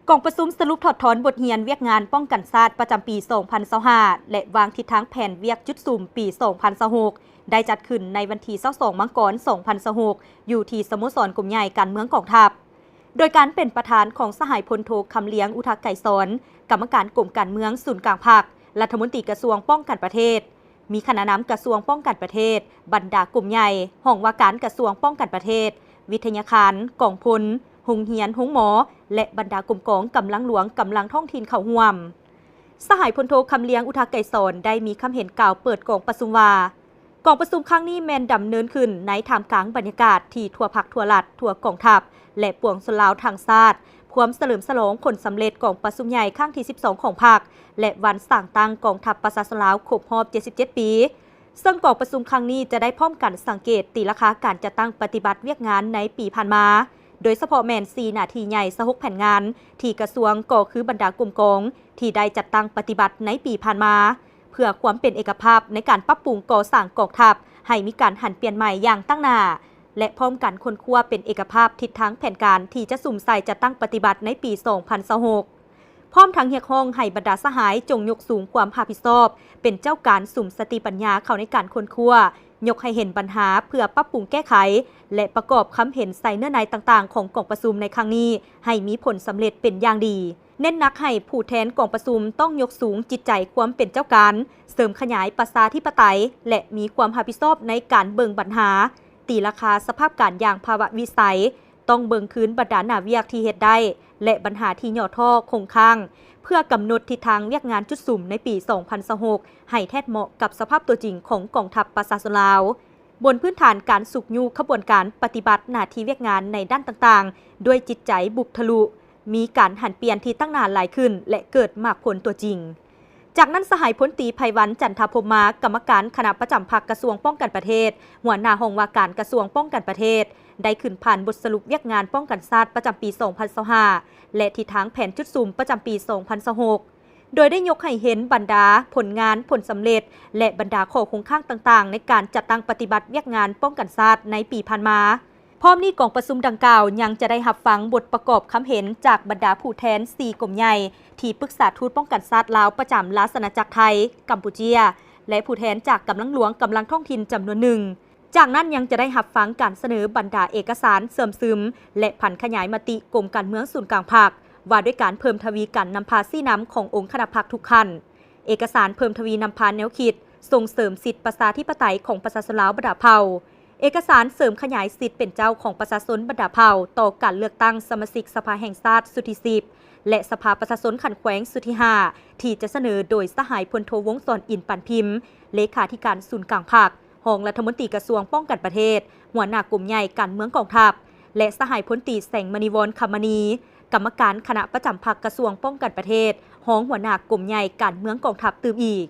ກອງປະຊຸມສະຫຼຸບຖອດຖອນບົດຮຽນວຽກງານປ້ອງກັນຊາດປະຈຳປີສອງພັນຊາວຫ້າ ແລະ ວາງທິດທາງແຜນວຽກຈຸດສຸມປີສອງພັນຊາວຫົກ ໄດ້ຈັດຂຶ້ນໃນວັນທີຊາວສອງ ມັງກອນ ສອງພັນຊາວຫົກ ຢູ່ທີ່ສະໂມສອນກົມໃຫຍ່ການເມືອງກອງທັບ ໂດຍການເປັນປະທານຂອງສະຫາຍພົນໂທ ຄຳລຽງ ອຸທະໄກສອນ ກຳມະການກົມການເມືອງສູນກາງພັກ, ລັດຖະມົນຕີກະຊວງປ້ອງກັນປະເທດ, ມີຄະນະນຳກະຊວງປ້ອງກັນປະເທດ, ບັນດາກົມໃຫຍ່, ຫ້ອງວ່າການກະຊວງປ້ອງກັນປະເທດ, ວິທະຍາຄານ, ກອງພົນ, ໂຮງຮຽນ, ໂຮງໝໍ ແລະ ບັນດາກົມກອງ, ກຳລັງຫຼວງ, ກຳລັງທ້ອງຖິ່ນເຂົ້າຮ່ວມ. ສະຫາຍພົນໂທ ຄຳລຽງ ອຸທະໄກສອນ ໄດ້ມີຄຳເຫັນກ່າວເປີດກອງປະຊຸມວ່າ, ກອງປະຊຸມຄັ້ງນີ້ແມ່ນດຳເນີນຂຶ້ນໃນທ່າມກາງບັນຍາກາດທີ່ທົ່ວພັກທົ່ວລັດ, ທົ່ວກອງທັບ ແລະ ປວງຊົນລາວທັງຊາດ ພວມສະເຫຼີມສະຫຼອງຜົນສຳເລັດກອງປະຊຸມໃຫຍ່ຄັ້ງທີສິບສອງຂອງພັກ ແລະ ວັນສ້າງຕັ້ງກອງທັບປະຊາຊົນລາວຄົບຮອບເຈັດສິບເຈັດປີ. ເຊິ່ງກອງປະຊຸມຄັ້ງນີ້ຈະໄດ້ພ້ອມກັນສັງເກດຕີລາຄາການຈັດຕັ້ງປະຕິບັດວຽກງານໃນປີຜ່ານມາ, ໂດຍສະເພາະແມ່ນສີ່ໜ້າທີ່ໃຫຍ່ຊາວຫົກແຜນງານທີ່ກະຊວງ ກໍຄືບັນດາກົມກອງທີ່ໄດ້ຈັດຕັ້ງປະຕິບັດໃນປີຜ່ານມາ, ເພື່ອຄວາມເປັນເອກະພາບໃນການປັບປຸງກໍ່ສ້າງກອງທັບໃຫ້ມີການຫັນປ່ຽນໃໝ່ຢ່າງຕັ້ງໜ້າ ແລະ ພ້ອມກັນຄົ້ນຄວ້າເປັນເອກະພາບທິດທາງແຜນການທີ່ຈະສຸມໃສ່ຈັດຕັ້ງປະຕິບັດໃນປີສອງພັນຊາວຫົກ ພ້ອມທັງຮຽກຮ້ອງໃຫ້ບັນດາສະຫາຍຈົ່ງຍົກສູງຄວາມຮັບຜິດຊອບເປັນເຈົ້າການສຸມສະຕິປັນຍາເຂົ້າໃນການຄົ້ນຄວ້າ, ຍົກໃຫ້ເຫັນບັນຫາເພື່ອປັບປຸງແກ້ໄຂ ແລະ ປະກອບຄຳເຫັນໃສ່ເນື້ອໃນຕ່າງໆຂອງກອງປະຊຸມໃນຄັ້ງນີ້ໃຫ້ມີຜົນສຳເລັດເປັນຢ່າງດີ. ເນັ້ນໜັກໃຫ້ຜູ້ແທນກອງປະຊຸມຕ້ອງຍົກສູງຈິດໃຈຄວາມເປັນເຈົ້າການ, ເສີມຂະຫຍາຍປະຊາທິປະໄຕ ແລະ ມີຄວາມຮັບຜິດຊອບໃນການເບິ່ງບັນຫາ, ຕີລາຄາສະພາບການຢ່າງພາວະວິໄສ, ຕ້ອງເບິ່ງຄືນບັນດາໜ້າວຽກທີ່ເຮັດໄດ້ ແລະ ບັນຫາທີ່ຫຍໍ້ທໍ້ຄົງຄ້າງ, ເພື່ອກຳນົດທິດທາງວຽກງານຈຸດສຸມໃນປີສອງພັນຊາວຫົກໃຫ້ແທດເໝາະກັບສະພາບຕົວຈິງຂອງກອງທັບປະຊາຊົນລາວ. ບົນພື້ນຖານການຊຸກຍູ້ຂະບວນການປະຕິບັດໜ້າທີ່ວຽກງານໃນດ້ານຕ່າງໆ ດ້ວຍຈິດໃຈບຸກທະລຸ, ມີການຫັນປ່ຽນທີ່ຕັ້ງໜ້າຫຼາຍຂຶ້ນ ແລະ ເກີດໝາກຜົນຕົວຈິງ. ຈາກນັ້ນ ສະຫາຍພົນຕີ ໄພວັນ ຈັນທະພົມມາ ກຳມະການຄະນະປະຈຳພັກກະຊວງປ້ອງກັນປະເທດ, ຫົວໜ້າຫ້ອງວ່າການກະຊວງປ້ອງກັນປະເທດ ໄດ້ຂຶ້ນຜ່ານບົດສະຫຼຸບວຽກງານປ້ອງກັນຊາດປະຈຳປີສອງພັນຊາວຫ້າ ແລະ ທິດທາງແຜນຈຸດສຸມປະຈຳປີສອງພັນຊາວຫົກ ໂດຍໄດ້ຍົກໃຫ້ເຫັນບັນດາຜົນງານ, ຜົນສຳເລັດ ແລະ ບັນດາຂໍ້ຄົງຄ້າງຕ່າງໆ ໃນການຈັດຕັ້ງປະຕິບັດວຽກງານປ້ອງກັນຊາດໃນປີຜ່ານມາ. ພ້ອມນີ້ ກອງປະຊຸມດັ່ງກ່າວຍັງຈະໄດ້ຮັບຟັງບົດປະກອບຄຳເຫັນຈາກບັນດາຜູ້ແທນສີ່ກົມໃຫຍ່, ທີ່ປຶກສາທູດປ້ອງກັນຊາດລາວປະຈຳລາຊະອານາຈັກໄທ, ກຳປູເຈຍ ແລະ ຜູ້ແທນຈາກກຳລັງຫຼວງ, ກຳລັງທ້ອງຖິ່ນຈຳນວນໜຶ່ງ. ຈາກນັ້ນຍັງຈະໄດ້ຮັບຟັງການສະເໜີບັນດາເອກະສານເຊື່ອມຊຶມ ແລະ ຜັນຂະຫຍາຍມະຕິກົມການເມືອງສູນກາງພັກ ວ່າດ້ວຍການເພີ່ມທະວີການນຳພາຊີ້ນຳຂອງອົງຄະນະພັກທຸກຂັ້ນ, ເອກະສານເພີ່ມທະວີນຳພາແນວຄິດສົ່ງເສີມສິດປະຊາທິປະໄຕຂອງປະຊາຊົນລາວບັນດາເຜົ່າ, ເອກະສານເສີມຂະຫຍາຍສິດເປັນເຈົ້າຂອງປະຊາຊົນບັນດາເຜົ່າຕໍ່ການເລືອກຕັ້ງສະມາຊິກສະພາແຫ່ງຊາດຊຸດທີສິບ ແລະ ສະພາປະຊາຊົນຂັ້ນແຂວງຊຸດທີຫ້າ ທີ່ຈະສະເໜີໂດຍສະຫາຍພົນໂທ ວົງສອນ ອິນປານພິມ ເລຂາທິການສູນກາງພັກ, ຮອງລັດຖະມົນຕີກະຊວງປ້ອງກັນປະເທດ, ຫົວໜ້າກົມໃຫຍ່ການເມືອງກອງທັບ ແລະ ສະຫາຍພົນຕີ ແສງມະນີວອນ ຄຳມະນີ ກຳມະການຄະນະປະຈຳພັກກະຊວງປ້ອງກັນປະເທດ, ຮອງຫົວໜ້າກົມໃຫຍ່ການເມືອງກອງທັບຕື່ມອີກ.